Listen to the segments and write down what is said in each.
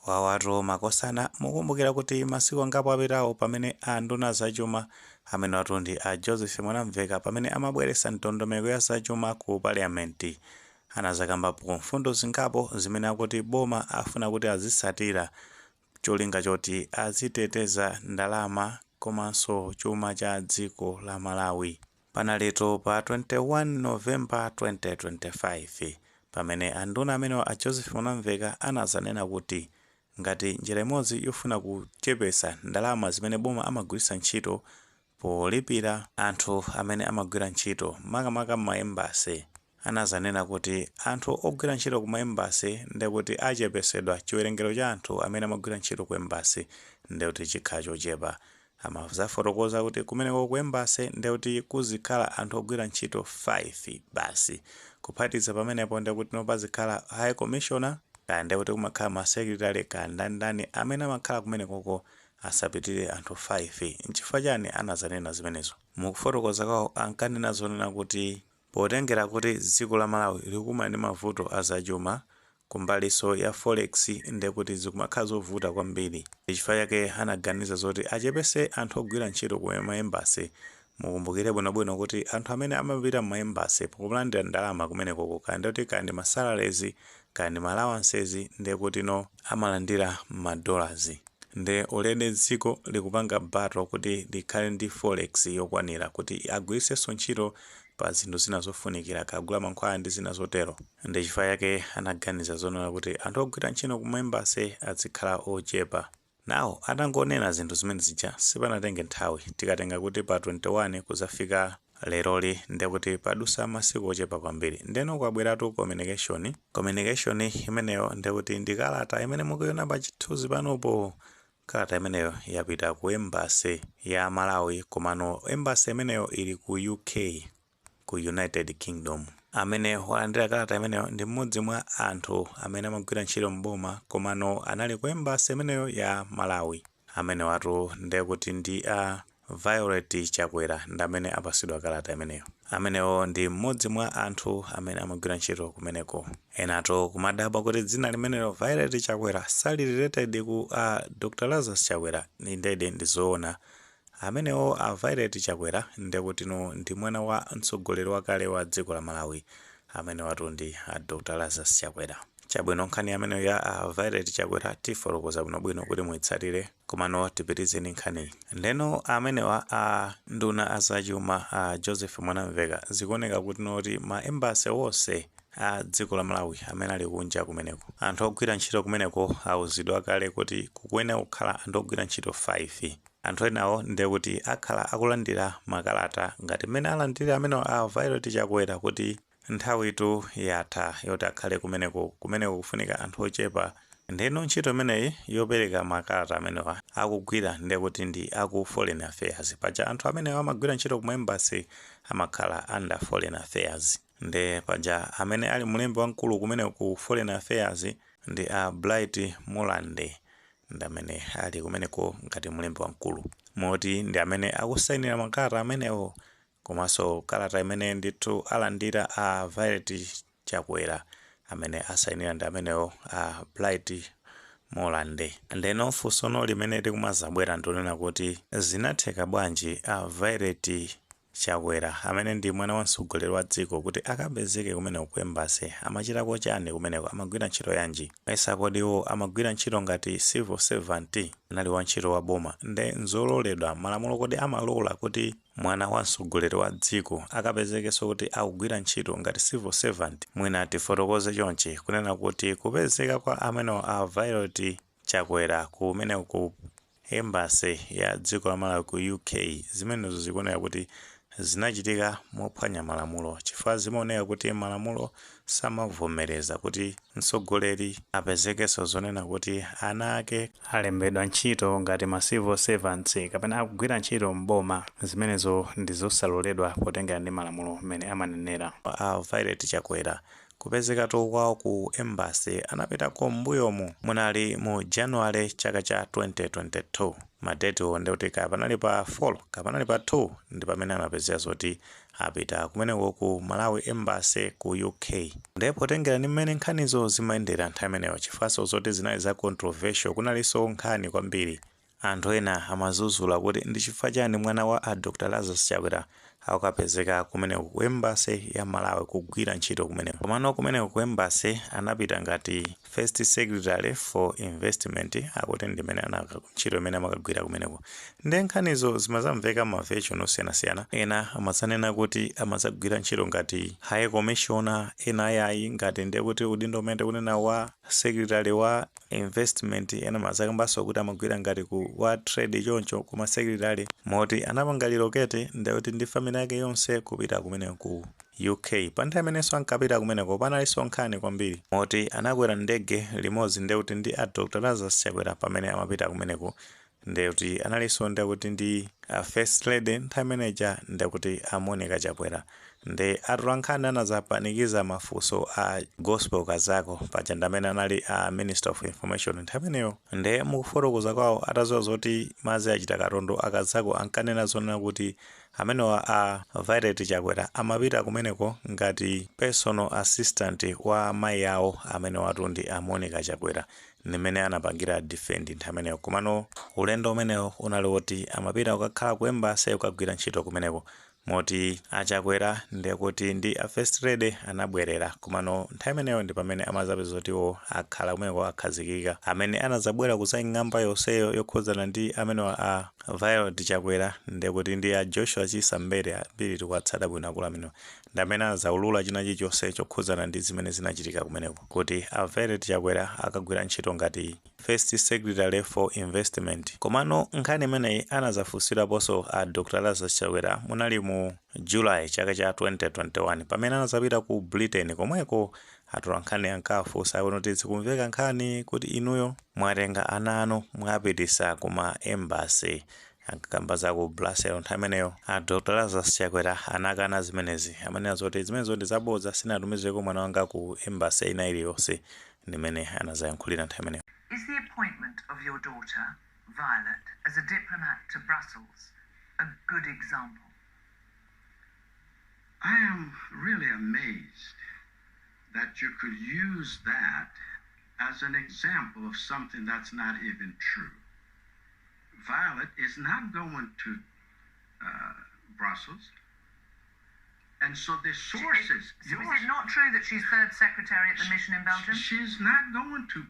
Wawatu makosana, mukumbukira kuti masiku angapo apitawo pamene a nduna zachuma amene watu ndi a Joseph Mwanamveka, pamene amabweretsa ndondomeko ya zachuma ku parliament, anazakambapo mfundo zingapo zimene akuti boma afuna kuti azisatira cholinga choti aziteteza ndalama komanso chuma cha dziko la Malawi. Panalitu pa 21 November 2025 pamene anduna amenewa a Joseph Mwanamveka anazanena kuti ngati njira imodzi yofuna kuchepesa ndalama zimene boma amagwiritsa ntchito polipira anthu amene amagwira ntchito makamaka m'ma embassy, anazanena kuti anthu ogwira ntchito ku ma embassy ndekuti achepesedwa chiwerengero cha anthu amene amagwira ntchito ku embassy, ndekuti chikhala chochepa. Amazafotokoza kuti kumeneko ku embassy ndekuti kuzikhala anthu ogwira ntchito 5 basi. Kuphatikiza pamenepo ndekuti nopazikhala high commissioner, kaya ndekuti kumakhala ma secretary, kaya ndani amene amakhala kumenekoko, asapitirire anthu 5. Nchifukwa chani anazanena zimenezo? Mukufotokoza kwawo ankanena zonena kuti potengera kuti dziko la Malawi likumana ndi mavuto azachuma kumbaliso ya forex, ndekuti zikumakhala zovuta kwambiri, chifukwa chake anaganiza zoti achepese anthu ogwira ntchito ku ma embassy. Mukumbukire bwinobwino kuti anthu amene amapita mu embassy pokulandira ndalama kumenekoko, kaya ndikuti kaya ndi ma salaries, kaya ndi ma allowances, ndekuti no amalandira ma dollars. Nde already dziko likupanga battle kuti likhale ndi forex yokwanira kuti agwiritsenso ntchito pa zinthu zina zofunikira, kagula mankhwala ndi zina zotero. Ndi chifukwa chake anaganiza zonena kuti anthu ogwira ntchito ku embassy azikhala ochepa. Nawo atangonena zinthu zimene zija, sipanatenge nthawi. Tikatenga kuti pa 21 kuzafika leroli, ndekuti padusa masiku ochepa kwambiri, ndeno kwabweratu communication. Communication imeneyo ndekuti ndi kalata imene mukuiona pa chithunzi panopo. Kalata imeneyo yapita ku embassy ya Malawi, komano embassy imeneyo ili ku UK, ku United Kingdom. Amene walandira kalata imeneyo ndi mmodzi mwa anthu amene amagwira ntchito mboma, komano anali ku embassy imeneyo ya Malawi. Amene watu ndekuti ndi a Violet Chakwera, ndi amene apasidwa kalata imeneyo. Amenewo ndi mmodzi mwa anthu amene amagwira ntchito kumeneko. Enatu kumadabwa kuti dzina limenelo Violet Chakwera sali related ku a Dr Lazarus Chakwera. Indedi, ndizoona. Amenewo a Violet Chakwera ndekuti no ndi mwana wa mtsogoleri wakale wa dziko la Malawi, amene watu ndi a Dr Lazarus Chakwera. Chabwino, nkhani ameneyo ya a Violet Chakwera tifotokoza bwinobwino kuti muitsatire, komano tipitizeni nkhaniyi. Ndeno amenewa a nduna azachuma a Joseph Mwanamveka, zikuoneka kuti noti ma embassy wonse a dziko la Malawi amene ali kunja kumeneko, anthu ogwira ntchito kumeneko awuzidwa kale kuti kukuyenera kukhala anthu ogwira ntchito 5. Anthu enawo ndekuti akhala akulandira makalata ngati mmene alandira amene a Violet Chakwera kuti nthawitu yatha yoti akhale kumeneko, kumeneko kufunika anthu ochepa. Ndeno ntchito imeneyi yopereka makalata amenewa akugwira ndekuti ndi aku Foreign Affairs. Paja anthu amenewa amagwira ntchito ku embassy amakhala under Foreign Affairs. Nde paja amene ali mlembi wamkulu kumene ku Foreign Affairs ndi a Bright Mulande, ndi amene ali kumeneko ngati mlembi wamkulu, moti ndi amene akusayinira makalata amenewo. Komanso kalata imene ndithu alandira a Violet Chakwera, amene asayinira ndi amenewo a Bright Mulande. Ndeno funsono limene likumazabwera ndionena kuti zinatheka bwanji a Violet Chakwera, amene ndi mwana wa mtsogoleri wa dziko, kuti akapezeke kumeneko ku embassy? Amachitako chani kumeneko? Amagwira ntchito yanji? Mayesa kodi iwo amagwira ntchito ngati civil servant, anali wantchito wa boma? Nde nzololedwa? Malamulo kodi amalola kuti mwana wa mtsogoleri wa dziko akapezekenso kuti akugwira ntchito ngati civil servant? Mwina tifotokoze chonchi, kunena kuti kupezeka kwa amenewo a Violet Chakwera kumeneko ku embassy ya dziko la Malawi ku UK, zimenezo zikuoneka kuti zinachitika mophwanya malamulo, chifukwa zimaoneka kuti malamulo samavomereza kuti mtsogoleri apezekenso zonena kuti ana ake alembedwa ntchito ngati ma civil servants kapena akugwira ntchito mboma. Zimenezo ndi zosaloledwa potengera ndi malamulo mmene amanenera. A Violet Chakwera kupezekatu kwawo ku embassy, anapitako m'mbuyomu, munali mu January chaka cha 2022. Madetiwo ndikuti kaya panali pa 4, kaya panali pa 2, ndi pamene anapezeka zoti Apita kumeneko ku Malawi Embassy ku UK. Ndipo potengera ndi mmene nkhanizo zimayendera nthawi imeneyo, chifukwa zoti zinali za controversial, kunalinso nkhani kwambiri, anthu ena amazuzula kuti ndi chifukwa chani mwana wa a Dr Lazarus Chakwera akukapezeka kumeneko ku embassy ya Malawi kugwira ntchito kumeneko. Komano kumeneko ku embassy anapita ngati first secretary for investment, akuti ndimene ntchito imene amakagwira kumeneko. Ndi nkhanizo zimazamveka ma version osiyanasiyana. Ena amazanena kuti amazagwira ntchito ngati high commissioner, ena ayayi, ngati ndiye kuti udindo umene tikunena wa secretary wa investment. Ena mazakambanso kuti amagwira ngati ku wa trade choncho, kuma secretary, moti anapanga relocate ndekuti ndi family yake yonse kupita kumeneko ku UK. Pa nthawi imenenso ankapita kumeneko panalinso nkhani kwambiri, moti anakwera ndege limodzi ndekuti ndi a Dr Lazarus Chakwera pamene amapita kumeneko, ndekuti analinso ndekuti ndi a first lady nthawi imeneja, ndekuti a Monica Chakwera. Ndi atolankhani anazapanikiza mafunso a Gospel Kazako, paja ndamene anali a Minister of Information nthawi imeneyo. Ndi mukufotokoza kwawo, atadziwa zoti madzi achita katondo, akazako ankanena zonena kuti amenewa a Violet Chakwera amapita kumeneko ngati personal assistant wa mayi awo amene watu ndi a Monica Chakwera, ndimene anapangira defend nthawi imeneyo. Komano ulendo umenewo unali woti amapita kukakhala ku embassy, kukagwira ntchito kumeneko, moti achakwera ndekuti ndi a first lady anabwerera. Komano nthawi imeneyo ndi pamene amazapeza kuti iwo akhala kumeneko, akhazikika. Amene anazabwera kuzaying'amba yonseyo yokhudzana ndi amenewa a Violet Chakwera ndekuti ndi a Joshua Chisa Mbele. Ambiri tikuwatsata bwino akulu amenewa. Ndi amene anazaulula china chilichonse chokhudzana ndi zimene zinachitika kumeneko, kuti a Violet Chakwera akagwira ntchito ngati first secretary for investment. Komano nkhani imeneyi anazafunsiraponso a Dr Lazarus Chakwera munali mu July chaka cha 2021, pamene anazapita ku Britain komweko. Atolankhani ankafunsa kuti zikumveka nkhani kuti inuyo mwatenga ana anu mwapitisa kuma embassy, ankakamba za ku Brussels nthawi imeneyo. A Dr Lazarus Chakwera anakana zimenezi, amanena zoti zimenezo ndi zabodza, sinatumizeko mwana wanga ku embassy ina iliyonse. Ndimene anazayankhulira nthawi imeneyo. Is the appointment of your daughter, Violet, as a diplomat to Brussels a good example? I am really amazed that you could use that as an example of something that's not even true. Violet is not going to Brussels. And so the sources. So is it not true that she's third secretary at the mission in Belgium? She's not going to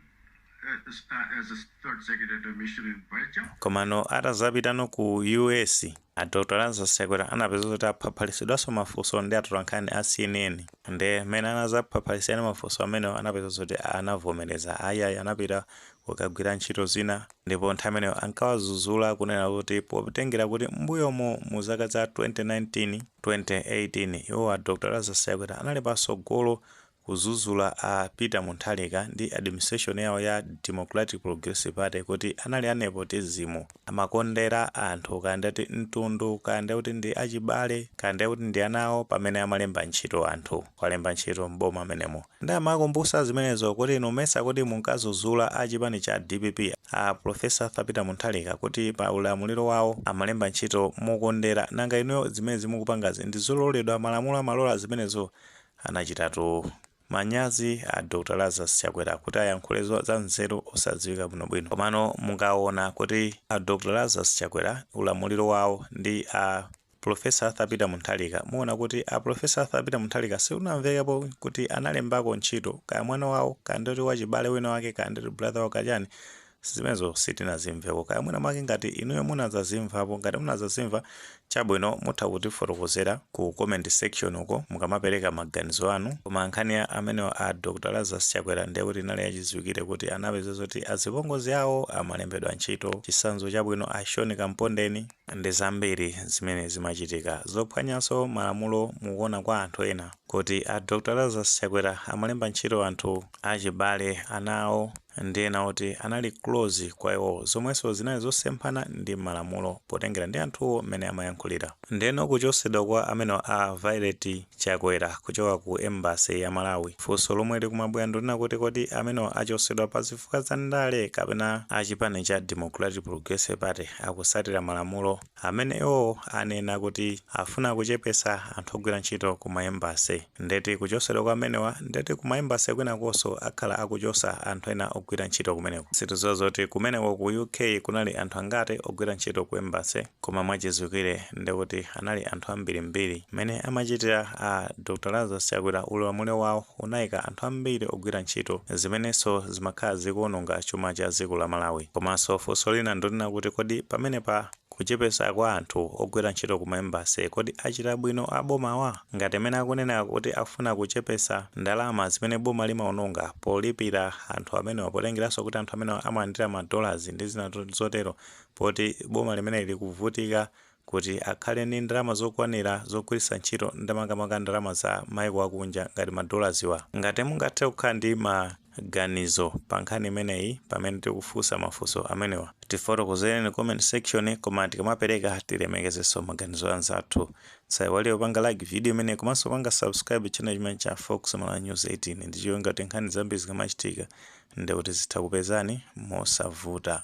as a third secretary of the mission in Belgium. Komano atazapitano ku US, a Dr Lazarus Chakwera anapeza kuti aphaphalisidwanso mafunso ndi atolankhani a CNN. Ndi mmene anazaphaphalisirani mafunso amenewo, anapeza kuti anavomereza, ayiayi, anapita kukagwira ntchito zina. Ndipo nthawi imeneyo ankawazuzula kunena kuti potengera kuti m'mbuyomo mu zaka za 2019, 2018, iwo a Dr Lazarus Chakwera anali patsogolo kuzuzula a Peter Mutharika ndi administration yawo ya Democratic Progressive Party kuti anali a nepotism, amakondera anthu, kaya kuti mtundu, kaya kuti ndi achibale, kaya kuti ndi anawo, pamene amalemba ntchito anthu, kuwalemba ntchito mboma amenemo. Ndi amakumbusa zimenezo kuti inu mesa kuti munkazuzula achipani cha DPP, a Professor Arthur Peter Mutharika, kuti pa ulamuliro wawo amalemba ntchito mokondera? Nanga inuyo zimene zimukupangazi ndi zololedwa? Malamulo amalola zimenezo? Anachitatu manyazi a Dr Lazarus Chakwera kuti ayankhule za nzeru osadziwika bwinobwino. Komano mungaona kuti a Dr Lazarus Chakwera ulamuliro wawo ndi a Professor Arthur Peter Mutharika, muona kuti a Professor Arthur Peter Mutharika sikunamvekepo kuti analembako ntchito kaya mwana wawo, kaya ndoti wachibale wina wake, kaya ndoti brother wawo, kachani. Zimenezo sitinazimveko. Kaya mwina mwake ngati inuyo munadzazimvapo, ngati munadzazimva, chabwino, mutha kutifotokozera ku comment section uko mukamapereka maganizo anu. Koma nkhani ya amenewa a Dr Lazarus Chakwera ndiye kuti inali yachidziwikire kuti anapeza zoti azipongozi awo amalembedwa ntchito. Chitsanzo chabwino a Sean Kampondeni, ndi zambiri zimene zimachitika zophwanyanso malamulo mukuona kwa anthu ena, kuti a Dr Lazarus Chakwera amalemba ntchito anthu achibale, anawo. Ndi ena oti anali close kwa iwowo, zomwenso zinali zosemphana ndi malamulo potengera ndi anthuwo mmene amayankhulira. Ndeno kuchosedwa kwa amene a Violet Chakwera kuchoka ku embassy ya Malawi, funso lomwe likumabwera ndilonena kuti, kodi amenewa achosedwa pa zifukwa za ndale kapena achipani cha Democratic Progressive Party akusatira malamulo amene iwowo anena kuti afuna kuchepesa anthu ogwira ntchito ku ma embassy? Ndeti kuchosedwa kwa amenewa, ndeti ku ma embassy kwinakonso akhala akuchosa anthu ena ogwira ntchito kumeneko. Sitidziwa zoti kumeneko ku UK kunali anthu angati ogwira ntchito ku embassy, koma mwachizwikire ndikuti anali anthu ambirimbiri. Mmene amachitira a Dr Lazarus Chakwera, ulamuliro wawo unayika anthu ambiri ogwira ntchito, zimenenso zimakhala zikuononga chuma cha dziko la Malawi. Komanso funso lina ndilonena kuti, kodi pamenepa kuchepesa kwa anthu ogwira ntchito ku ma embassy, kodi achita bwino abomawa ngati amene akunena kuti afuna kuchepesa ndalama zimene boma limaononga polipira anthu amenewa, potengeranso kuti anthu amenewa amalandira ma dollars ndi zina zotero, poti boma limene likuvutika kuti akhale ndi ndalama zokwanira zogwiritsa ntchito, ndamakamaka ndalama za maiko akunja ngati ma dollars wa? Ngati mungathe kukhala ndi maganizo pa nkhani imeneyi pamene tikufunsa mafunso amenewa, tifotokozereni comment section. Koma tikamapereka, tilemekezenso maganizo anzathu. Saiwale kupanga like video imene komanso panga subscribe channel chimene cha Fox Malawi News 18, ndi cholinga kuti nkhani zambiri zikamachitika ndikuti zitha kupezani mosavuta.